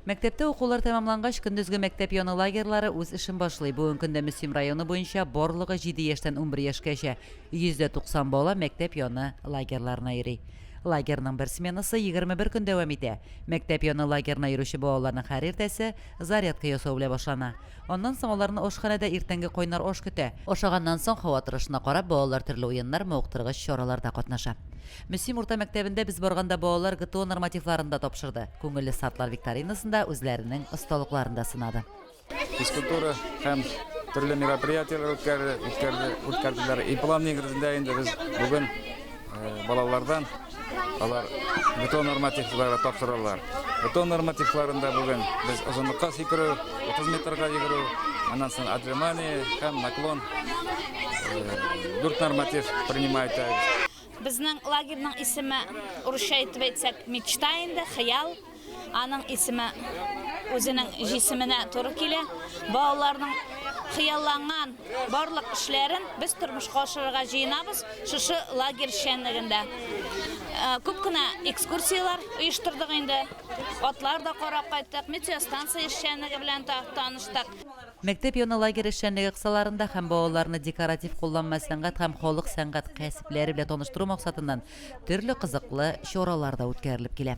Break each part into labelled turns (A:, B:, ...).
A: Мәктәптә укулар тәмамлангач, көндезге мәктәп яны лагерьлары үз эшен башлый. Бүгенге көндә Мөслим районы буенча барлыгы җиде яшьтән 11 яшькәчә 190 бала мәктәп яны лагерьларына йөри. Лагерьның бер сменасы 21 көн дәвам итә. Мәктәп яны лагерына йөрүче балаларның һәр иртәсе зарядка ясау белән башлана. Аннан соң аларны ашханәдә иртәнге кайнар аш көтә. Ашаганнан соң, һава торышына карап, балалар төрле уеннар, мавыктыргыч чараларда катнаша. Мөслим урта мәктәбендә без барганда балалар ГТО нормативларын да тапшырды, Күңелле стартлар викторинасында үзләренең осталыкларын да сынады.
B: Физкультура һәм төрле мероприятиеләр үткәрде, үткәрде, үткәрделәр. И план нигезендә инде без бүген балалардан алар ГТО нормативлары тапшыралар. ГТО нормативларында бүген без озынлыкка сикерү, 30 метрга йөгерү, аннан соң отжимание һәм наклон дүрт норматив принимать итәбез.
C: Безнең лагерьның исеме, урысча итеп әйтсәк, Мечта инде, хыял. Аның исеме үзенең җисеменә туры килә. Балаларның хыялланган барлык эшләрен без тормышка ашырырга җыенабыз шушы лагерь эшчәнлегендә. Күп кенә экскурсияләр оештырдык инде. Атлар да карап кайттык, метеостанция эшчәнлеге белән таныштык.
A: Мәктәп яны лагерь эшчәнлеге кысаларында һәм балаларны декоратив-кулланма сәнгать һәм халык сәнгать кәсепләре белән таныштыру максатыннан төрле кызыклы чаралар да үткәрелеп килә.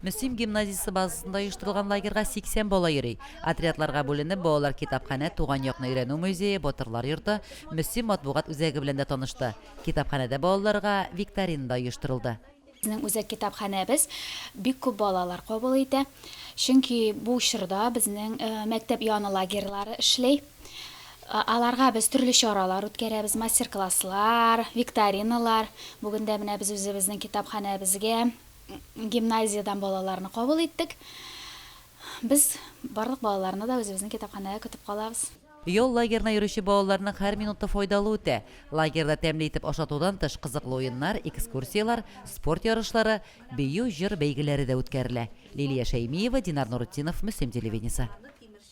A: Мөслим гимназиясе базасында оештырылган лагерьга 80 бала йөри. Отрядларга бүленеп, балалар китапханә, туган якны өйрәнү музее, Батырлар йорты, Мөслим матбугат үзәге белән дә танышты. Китапханәдә балаларга викторина да оештырылды.
D: Безнең үзәк китапханәбез бик күп балалар кабул итә. Чөнки бу чорда безнең мәктәп яны лагерьлары эшли. Аларга без төрле чаралар үткәрәбез, мастер-класслар, викториналар. Бүген дә менә без үзебезнең китапханәбезгә гимназиядән балаларны кабул иттек. Без барлык балаларны да үзебезнең китапханәгә көтеп калабыз.
A: Ял лагерена йөрүче балаларның һәр минуты файдалы үтә. Лагерьда тәмле итеп ашатудан тыш, кызыклы уеннар, экскурсияләр, спорт ярышлары, бию, җыр бәйгеләре дә үткәрелә. Лилия Шәймиева, Динар Нуретдинов, Мөслим телевидениесе.